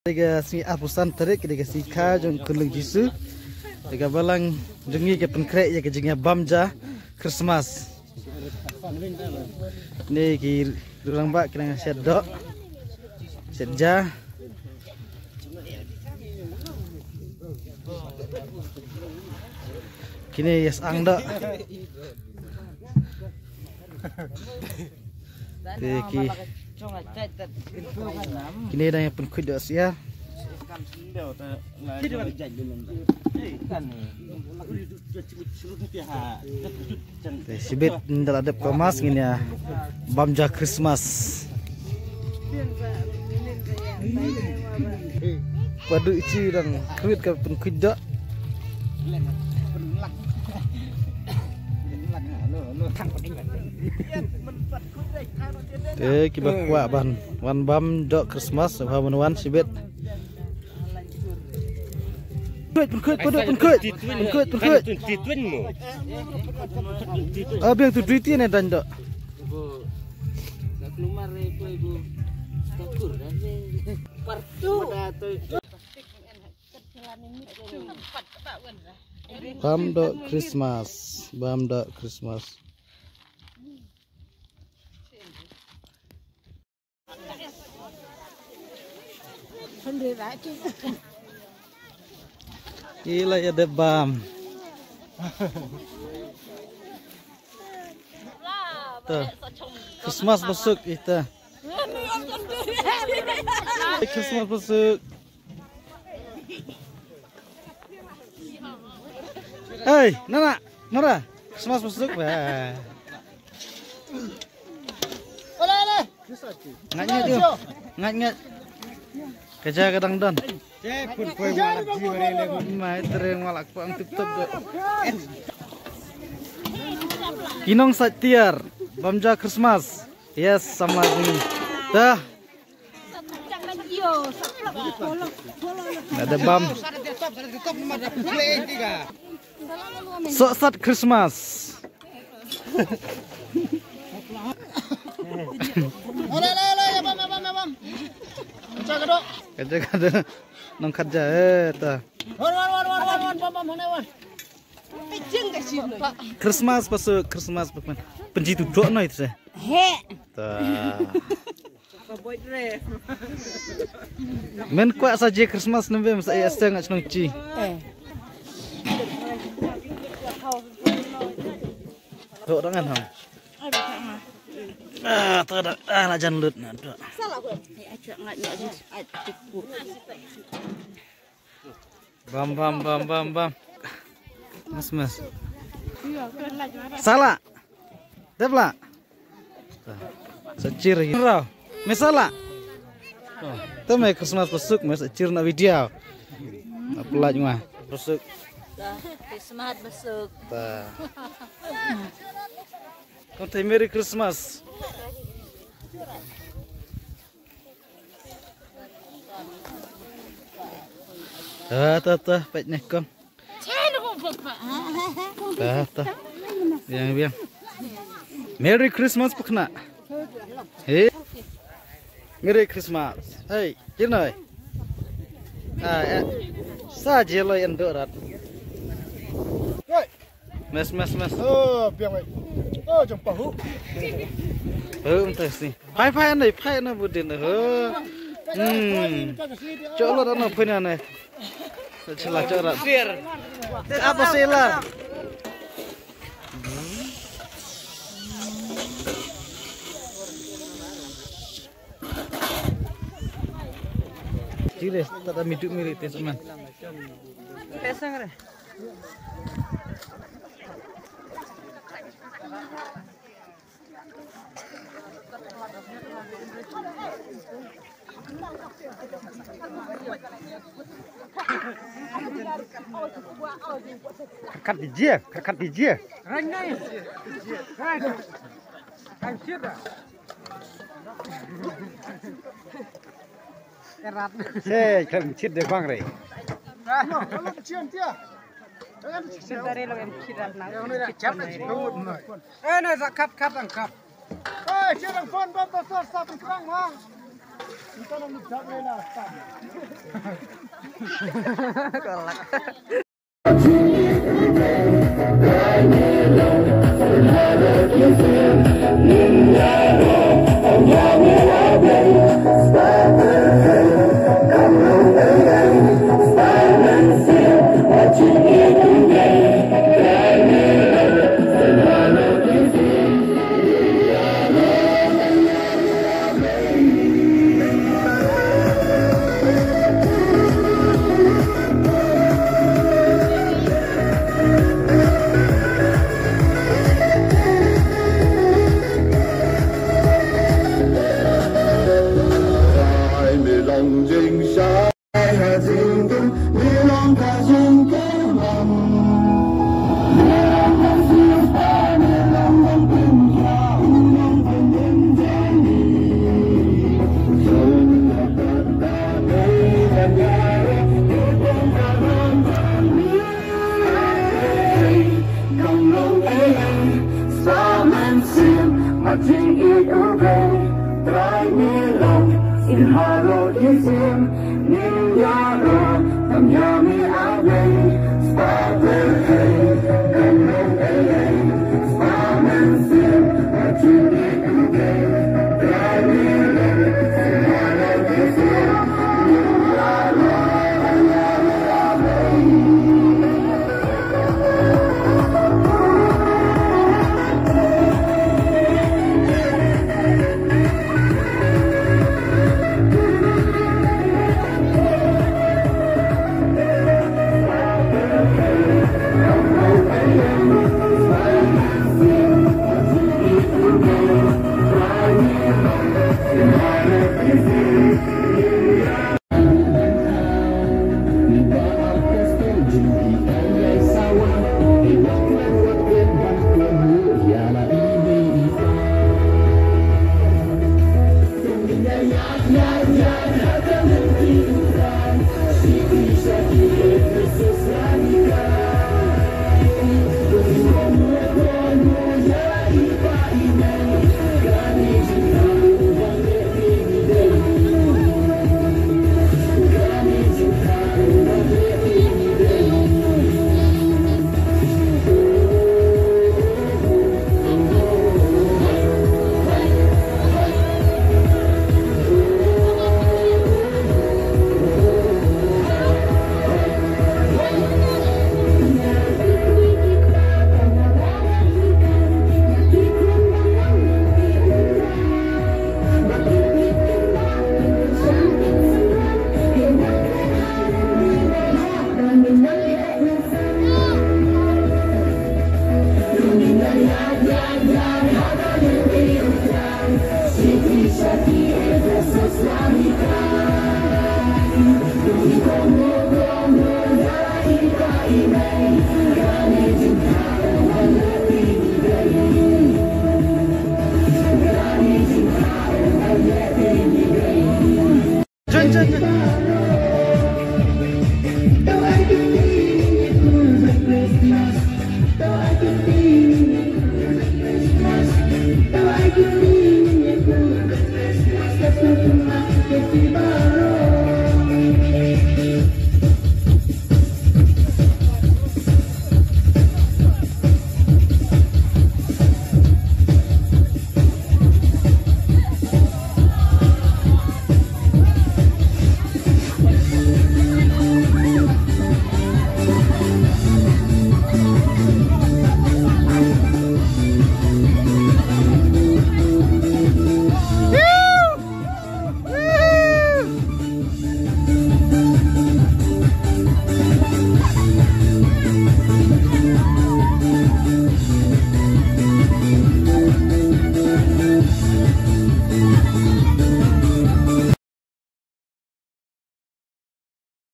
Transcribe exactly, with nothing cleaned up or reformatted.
Dei ka sngi arphew san tarik, dei ka sngi kha jong u Khunlung Jisu. Dei ka balang jong ngi ka pynkhreh ïa ka jingïabam ja Christmas. Ni ki rangbah ki nang shet doh, shet ja. Kine ïa sang doh. Te ki, kine dang ïa pynkhuid doh syiar. Te shibit ynda la dep ka Christmas ngin ïa bam ja Christmas. Padu ichi dang khuid ka pynkhuid doh. Te kiba kwah ban wan bam doh Christmas, ba ban wan shibit. Pynkhuid, pynkhuid, padu pynkhuid. Pynkhuid, pynkhuid. Ah, biang tu duiti ne dan doh. Bam doh Christmas, bam doh Christmas. Ki la ïa dep bam. Te Christmas basuk ita. Christmas basuk. Hei, nana, nara, Christmas basuk ba. Ngait ngait ju. Ngait ngait. Ka ja ka dang don. Mai treng wala ko ang tip top do. Ki nong sait tiar bam ja Christmas. Yes, samla ni. Dah. Ada bam. Sok sat Christmas. Ole, ole, ole, ya bam, ya bam, ya bam. Kaja ka dok. Kaja ka dok. Nong kaja, eh, ta. Wan, wan, wan, wan, wan, wan, bam, bam, hane, wan. Christmas pasuk, Christmas pasuk. Penji tu dok noi tu seh. He. Ta. Men kwah sa je Christmas nembe masa eh seng ach nong chi. Eh. Tok dengan ham. Ah, tak ada. Ah, la jan lut na tok. Bam, bam, bam, bam, bam. Mas, mas. Sala. Dep la. Sa chir hi rau. Me sala. Te me Christmas pasuk me sa chir na video. Apa lagi mah? Pasuk. Christmas pasuk. Ta. Kau te Merry Christmas. Ta, ta, ta, peit ne kong. Ta, ta. Biang, biang. Merry Christmas pakna. Hey. Merry Christmas. Hey, kirnoi. Ah, eh. Sa je loi endo rat. Hey. Mes, mes, mes. Oh, biang ai. Oh, jong pahu. Pahu entah sini. Phai, phai, anai, phai, anai, budin, ho. Hmm. Cok lot, anai, phai, anai. Sila, cok rat. Apa sila? Chile, tak ada miduk milik tes man. Pesang re. Khat di jia, khat di jia. Rang nai. Rang. Rang sida. Erat. Se kan chit de bang re. No, no, chit dia. Sentare lo em chit rat na. Eh, no, sa khat, khat ang khat. Eh, chit ang phone ba ba sa sa tang krang ma.